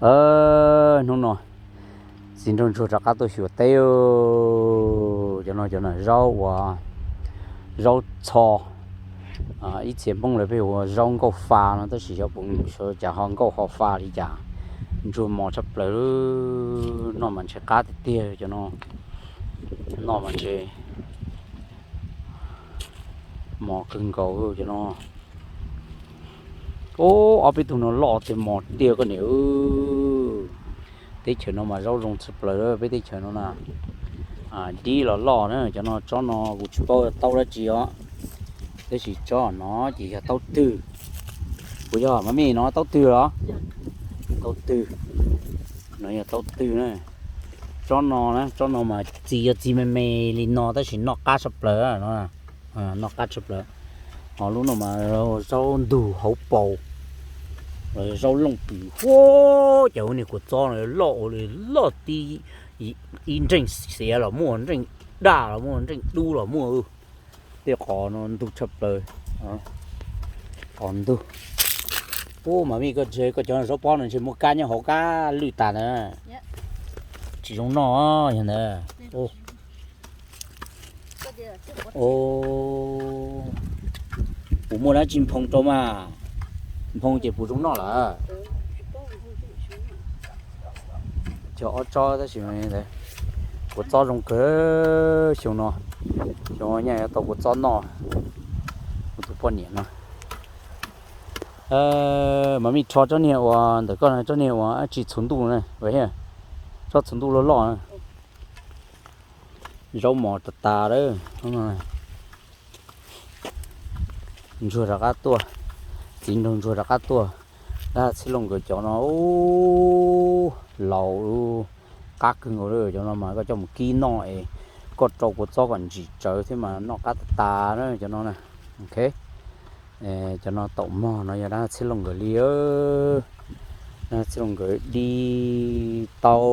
Hnub no txiv nraug ntsuag rov qab tuaj xyuas teb. Cov no cov no zaub uas, zaub txho. Ib txhia Hmoob lawv pheej hu ua zaub nkauj fa no tab sis xyov puas, xyov cas ho nkauj ho fa li cas. Ntsuag mos tshaj plaws, noj mas ntshe qab tiag tiag cov no. Noj mas ntshe mos kawg nkaus cov no. Ob peb tug no loj tiag mos tiag koj niam. Teb chaws no mas zaub zoo tshaj plaws peb teb chaws no na. Dib los loj na, cov no tsob no kuv tsis paub tau dab tsi os. Tab sis tsob no ces yog taub twg. Puas yog mas me no taub twg los? Taub twg. No yog taub twg na. Tsob no na, tsob no mas txiv yog txiv me me li no tab sis noj qab tshaj plaws no. Noj qab tshaj plaws. Ho lub no mas zaub ntug hauv paus, zaub looj pws huab. Cov niag kua txob no loj ua li loj tib, ib nreej xiav los muaj, nreej daj los muaj, nreej dub los muaj. Tej qos no ntug tshaj plaws. Qos ntug. Ub, mas vij koj ntshe koj cov zaub pob no ntshe muaj kab nyob hauv kab lwj tas ntawd. Tsis zoo noj yog ntawd. Puas muaj dab tsi nphoo rau mas? Nphoo ces puas zoo noj lawm? Cog ob tsob tab sis kua txob zoo kawg xyoo no. Xyoo no nyaj yuav tau kua txob noj. Kuv tus poj niam no. Mas vij rho tsob niag uas ntawm koj, tsob niag uas dab tsi txhuv ntuj na, tsob txhuv ntuj loj loj na. Zaub mos tas tas lawm. Ntsuag rov qab tuaj, txiv nraug ntsuag rov qab tuaj. Dab txhiaj looj nkawd cov no laus qab kawg nkaus li. Cov no mas koj coj mus kib noj es koj rau kua txob kom ntsim tsawv thiab mas noj qab tas tas na cov no na. Ok. Cov no taum mog no yog dab txhiaj looj nkawd li. Dab txhiaj looj nkawd dib tau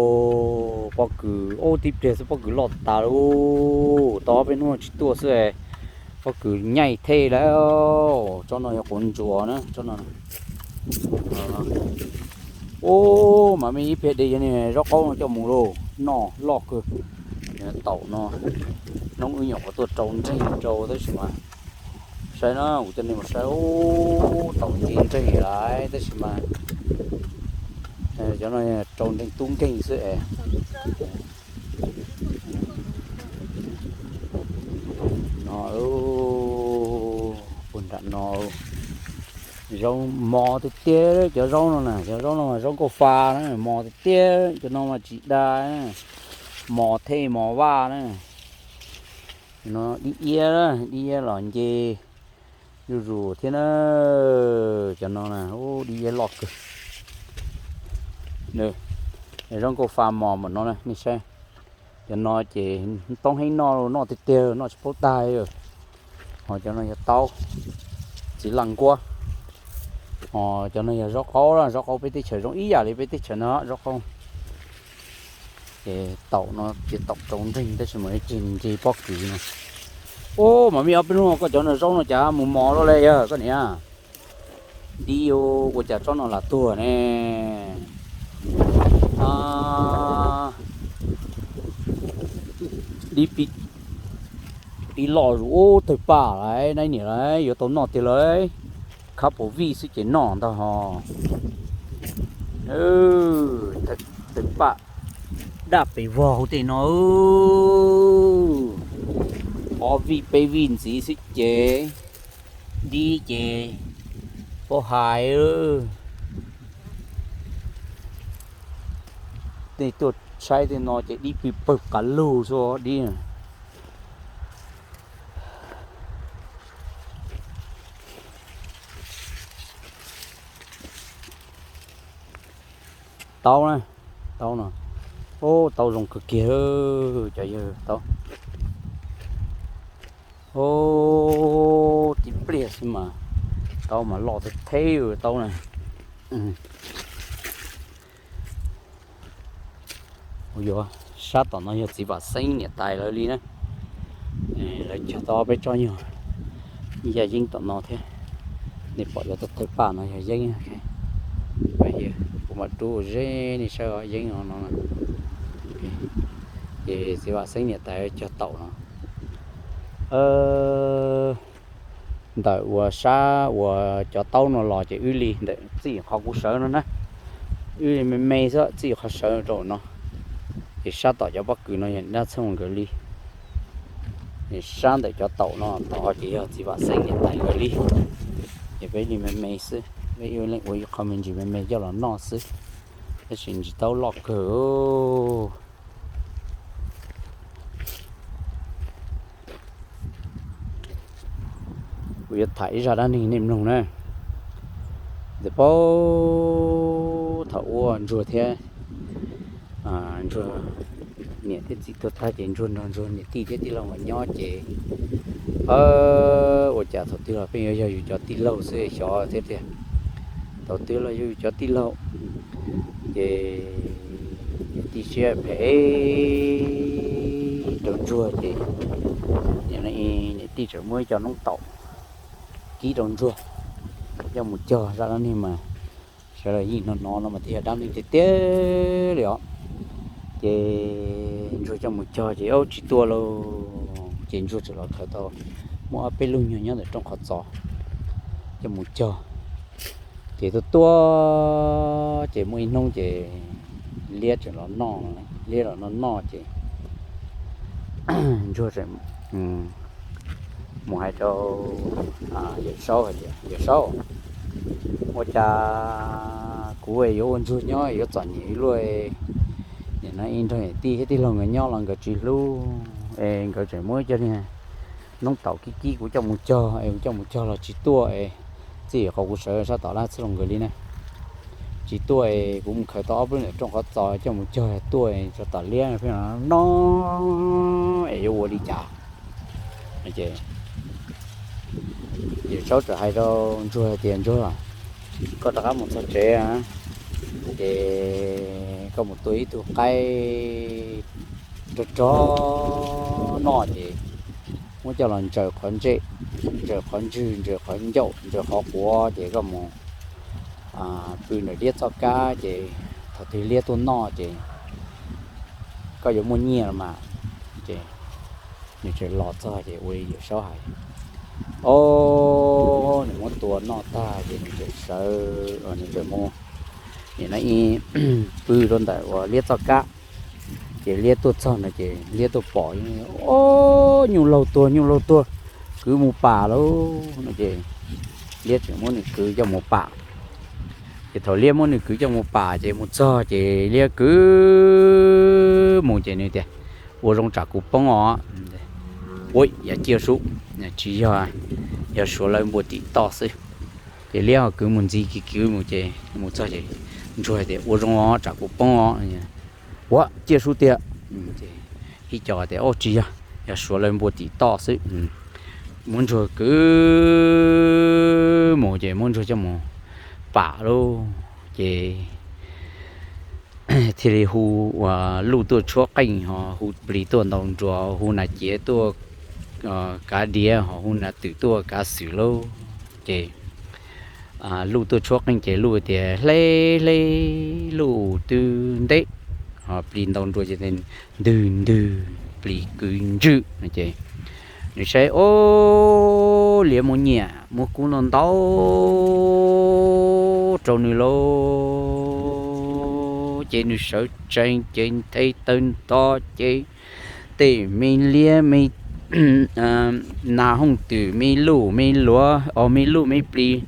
pob kws, ub tib pliag xwb pob kws loj tas lawm. Tau ob peb hnub tsis tuaj xwb, pob kws nyaij thej lawm. Tsob no yog quav ntsuas na, tsob no. Ub, mas me ib pliag de cov niag zaub qaub no coj mus lauj, noj loj kawg. Taum no, hnub wb nyuam qhuav tuaj rau nreeg rau tab sis mas, saib na, kuv coj nej mus saib, ub, taum nce nreeg lawm tab sis mas cov no rau nreeg tub nkeeg xwb es. No, puag nram no, zaub mos tiag tiag cov zaub no na, cov zaub no mas zaub nkauj fa na, mos tiag tiag, cov no mas tsis dag, mos thej mos vaj na. No dib iab, dib iab los nce zuj zus thiab na. Cov no na, ub, dib iab loj kawg. Zaub nkauj fa mos npaum no na, nej saib. Cov no ces toob heev noj, noj tiag tiag, noj tsis paub tag. Ho cov no yog taub, txiv laj nkuab. Ho cov no yog zaub qaub, zaub qaub peb teb chaws zoo ib yam li peb teb chaws no zaub qaub. Ces taum no ces taum rau nreeg tab sis mas ib tsig nce pob kws no. Ub, mas me ob peb hnub koj cov no zaub no cas mus mos loj li yog koj niam? Dib ua cas tsob no lam tuag ne? Dib pib loj zus ub tawg paj lawm, nab niam lawm, yuav tau noj tiag lawm. Khab puas vij xwb ces noj ntag ho. Tawg paj daj pes vog hauv tej no. Ob vij peb vij ntxiv xwb ces dib ces paub hais. Tej tuaj saib tej no ces dib pw pawg qas lug xwb dib. Taub na, taub no, ub, taub zoo kawg kiag cov yawg taub. Ub, tib pliag xwb mas taub mas loj theb theb taub na. Ua yuav sab tom no yog txiv Vam Xeeb niam tais lawv li na. Lawv cog tau peb tsob nyuag yaj yeeb tom no thiab. Nej pom yuav tau thawj paj no yog yeeb. Vam rub ua zeb nej saib yeeb no no. Ces txiv Vam Xeeb niam tais cog taum no. Ntawm uas sab uas cov taub no los ces wb li ntawm txij qhov kuv sawv no na, wb li me me xwb txij qhov sawv rau no. Ces sab tom cov pob kws no yog dab txheej nkawd li. Sab ntawm cov taum no tod ces yog txiv Vam Xeeb niam tais nkawd li. Ces peb li me me xwb, peb ib leej ua ib qho me ntsis me me coj los noj xwb, tab sis ntsis taub loj kawg. Kuv yuav tham ib zaj dab neeg nej mloog na. Ntawm paub thaum ub Ntsuag thiab, Ntsuag niam thiab txiv tuag tag ces Ntsuag nrog Ntsuag niam tij thiab tij laug nkawd nyob ces, ua cas thaum twg los pheej yuav yog yus cov tij laug xwb xyov thiab tiag. Thaum twg los yog yus cov tij laug ces niam tij siab phem rau Ntsuag ces niam tij tseem muab ib co noob taum kib rau Ntsuag coj mus cog. Zaj dab neeg mas sawv daws yeej hnov hnov no mas thiaj yog dab neeg tiag tiag li os. Ces Ntsuag coj mus cog ces ub tsis tuaj lauj. Ces Ntsuag txawm los khaws tau muaj ob peb lub nyuag nyob ntawm rooj qhov txos coj mus cog. Ces tuaj tuaj ces muaj ib hnub ces liab tseem los noj, liab los noj noj ces Ntsuag tseem mus hais rau Yawm Saub hais tias, Yawm Saub, ua cas kuv yuav ua Ntsuag nyob yuav txom nyem ib luaj, nim no ib nrog niam tij thiab tij laug nkawd nyob los nkawd tsis hlub es nkawd tseem muab cov niag noob taum kib kib kuv coj mus cog es kuv coj mus cog los tsis tuaj es txij qhov kuv sawv sab tom lab txhij los nkawd li na, tsis tuaj es kuv mus khaws tau ob peb lub ntawm rooj qhov txos coj mus cog tuaj es tso tom liab pheej no es yuav ua li cas? Ces Yawm Saub txawm hais rau Ntsuag hais tias, Ntsuag, koj rov qab mus txog tsev ces koj mus tua ib tug qaib rog rog noj ces muab coj los ntsaws qhov ntsej, ntsaws qhov ntswg, ntsaws qhov ncauj, ntsaws qhov quav ces koj mus pw ntawm liab txoj kab ces thaum twg liab tuaj noj ces koj yuav muaj nyiaj los mas. Ces nws txawm los txog ces ua li Yawm Saub hais, o, nws muab tua noj tag ces nws txawm sawv, nws txawm mus, nim no ib pw rau ntawm uas liab txoj kab. Ces liab tuaj txog no ces liab tuaj pom, o, nyuj laug tuag, nyuj laug tuag, kwv mus pam lauj no ces liab tseem muab nws kwv coj mus pam. Ces thaum liab muab nws kwv coj mus pam ces mus txog ces liab kwv mus ces nws tias, ua zoo tsam kuv poob os. Ua yam ciaj sub, tsis yog, yog suav lawv npua tim toj xwb. Ces liab ho kwv mus ntxiv kwv mus ces mus txog ces Ntsuag tias, ua zoo os tsam kuv poob os. Ua ciaj sub tiag. Ib co tias, o tsis yog, yog suav lawv npua tim toj xwb. Muab Ntsuag kwv mus ces muab Ntsuag coj mus pam lauj ces thiaj li hu ua luj tuaj tshuab qeej ho hu plis tuaj ntaus nruas, hu nas ciav tuaj kav diav ho hu nas twm tuaj kav xwm lauj. Ces luj tuaj tshuab qeej ces luj tias, hle hle, luj twb nteb, ho plis ntaus nruas ces ntwg ntwg, plis kwv ntswj no ces nws saib, o, liab muaj nyiaj muaj kub ntau ntau rau nws lauj. Ces nws sawv tsees ces nthe tawg nto ces tej me liab me nas hooj twm me luj me luav, o, me luj me plis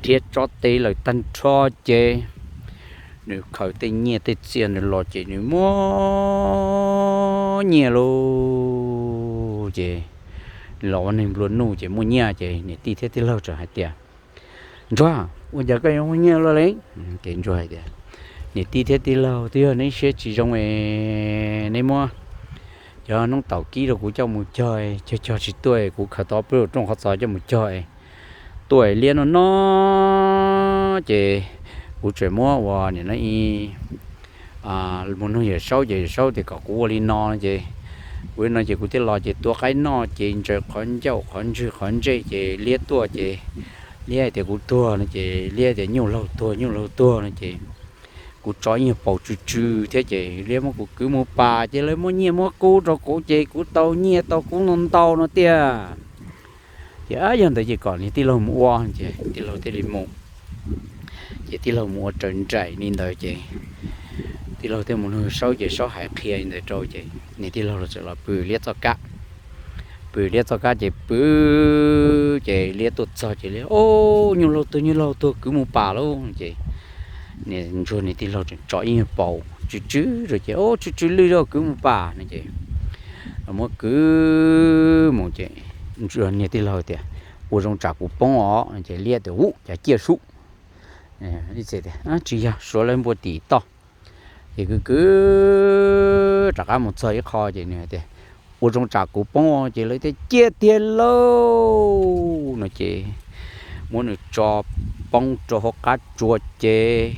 nrhiav tso tes lawm tag nrho ces nws khaws tej nyiaj tej txiaj ntawd los ces nws muaj nyiaj lauj. Ces los ua neeg nplua nuj ces muaj nyiaj ces niam tij thiab tij laug txawm hais tias, Ntsuag, ua cas koj yuav muaj nyiaj luaj li? Ces Ntsuag hais tias, niam tij thiab tij laug, twb yog neb siab tsis zoo es neb muab cov noob taum kib rau kuv coj mus cog, cog cog tsis tuaj, kuv khaws tau peb lub rooj qhov txos coj mus cog, tuaj liab no no ces kuv tseem muab ua nim no ib mus nug Yawm Saub ces Yawm Saub tias kom kuv ua li no ces kuv li no ces kuv thiaj los ces tua qaib noj ces ntsaws qhov ncauj qhov ntswg qhov ntsej ces liab tuaj ces liab tias kuv tuag no ces liab tias nyuj laug tuag nyuj laug tuag no ces kuv tso ib nyuag paus tsw tsw thiab ces liab muab kuv kwv mus pas ces lawv muab nyiaj muab kub rau kuv ces kuv tau nyiaj tau kub ntau ntau no tiag. Ces yog ntawd ces kom niag tij laug mus ua ces tij laug thiaj li mus. Ces tij laug mus ua raws nraim li ntawd ces tij laug thiaj mus nug Saub ces Saub hais qhia li ntawd rau ces niag tij laug los txawm los pw liab txoj kab. Pw liab txoj kab ces pw ces liab tuaj txog ces liab, o, nyuj laug tuag, nyuj laug tuag, kwv mus pas lauj. Ces niag ntsuag niag tij laug tseem tso ib nyuag paus tsw tsw rau ces, o, tsw tsw lwj lauj, kwv mus pas no ces muab kwv mus ces niag tij laug tias, ua zoo tsam kuv poob os no ces liab tias, u, cas ciaj sub. Tsis yog, suav lawv npua tim toj. Ces kwv kwv rov qab mus txog ib qho ces nws tias, ua zoo tsam kuv poob ces lawv tias ciaj tiag lauj no ces muab nws tso poob rau hauv qab tsua ces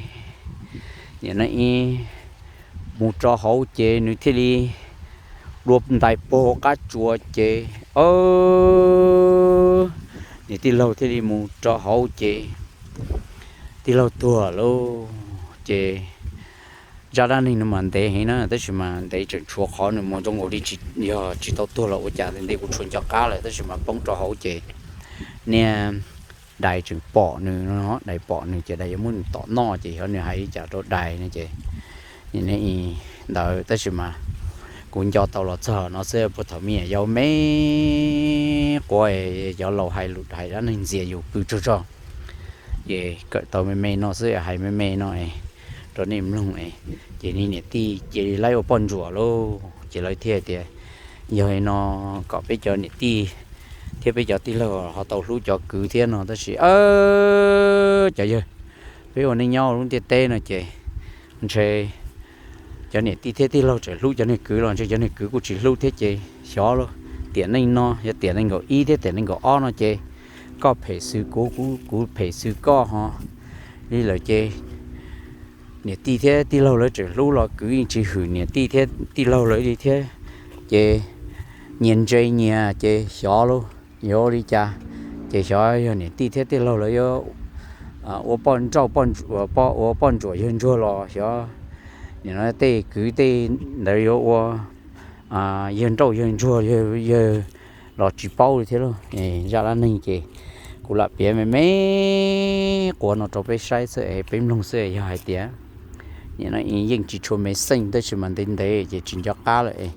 nim no mus rau hauv ces nws thiaj li dua ntais puag hauv qab tsua ces, o, niag tij laug thiaj li mus rau hauv ces tij laug tuag lauj. Ces zaj dab neeg no mas ntev heev na, tab sis mas ntev tseem tshuav qhov nws mus zoo nkaus li tsis, yog tsis tau tuag los ua cas ntev kuv tshuav nco qab lawm, tab sis mas poob rau hauv ces niag dais tseem pom nws no, dais pom nws ces dais yuav muab nws tom noj ces xyov nws hais li cas rau dais no ces ntawd, tab sis mas kuv nco tau los txog no xwb, puag thaum me nyuam yaus me quav cov laus hais lus hais dab neeg ntxias yus pw tsaug zog. Ces kawm tau me me no xwb, hais me me no rau nej mloog. Ces niag niam tij cia li laib ua poj ntsuam lauj, ces lawv thiaj tias, yog li no kom peb cov niam tij thiab peb cov tij laug ho tau hlub cov kwv thiab no, tab sis cov yawg, peb ua neej nyob lub ntiaj teb no ces ntshe cov niam tij thiab tij laug tseem hlub cov niag kwv los ntshe cov niag kwv kuj tsis hlub thiab ces xyov lauj. Tiam neej no yog tiam nees nkaum ib thiab tiam nees nkaum ob no ces koj phem xwm kuv, kuv phem xwm koj ho li lawm ces niam tij thiab tij laug lawv tseem hlub los kwv yeej tsis hwm niam tij thiab tij laug lawv li thiab, ces nyias ntse nyias ces xyov lauj, yuav ua li cas. Ces xyov yog niam tij thiab tij laug lawv yuav ua poj nrauj, ua poj ntsuam yawg ntsuag los xyov nim no tej kwv tej ntawd yuav ua yawg nrauj yawg ntsuag yawg los tsis paub li thiab lauj. Zaj dab neeg ces kuv lam piav me me quav no rau peb saib xwb es peb mloog xwb, yog hais tias nim no yeej tsis tshua me xeej tab sis mas ntev ntev ces tsis nco qab lawm es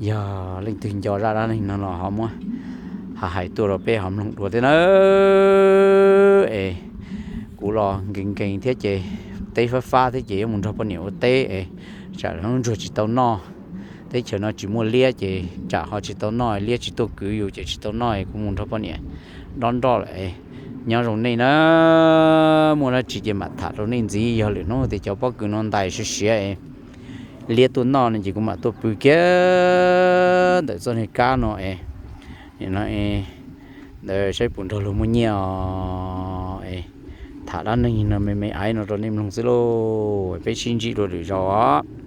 yog leej twg nco zaj dab neeg no los ho muab hais tuaj rau peb ho mloog dua thiab na. Es kuv los nkees nkees thiab ces teb fab fab thiab ces yuav mus nrog poj niam ua teb es tsam hnub ntsuag tsis tau noj, teb chaws no tsis muaj liab ces tsam ho tsis tau noj, liab tsis tuaj kwv yus ces tsis tau noj es kuv mus nrog poj niam dob nroj lawm es nyob zoo nej na. Muaj dab tsi ces mam tham rau nej ntxiv, yog lwm hnub tias cov pob kws no ntais siav siav es liab tuaj noj no ces kuv mam tuaj pw kiag ntawm txoj niag kab no es, nim no es ntawd saib puas nrog luag muaj nyiaj os. Es tham dab neeg no me me aiv no rau nej mloog xwb lauj, peb sib ntsib dua lwm zaus os.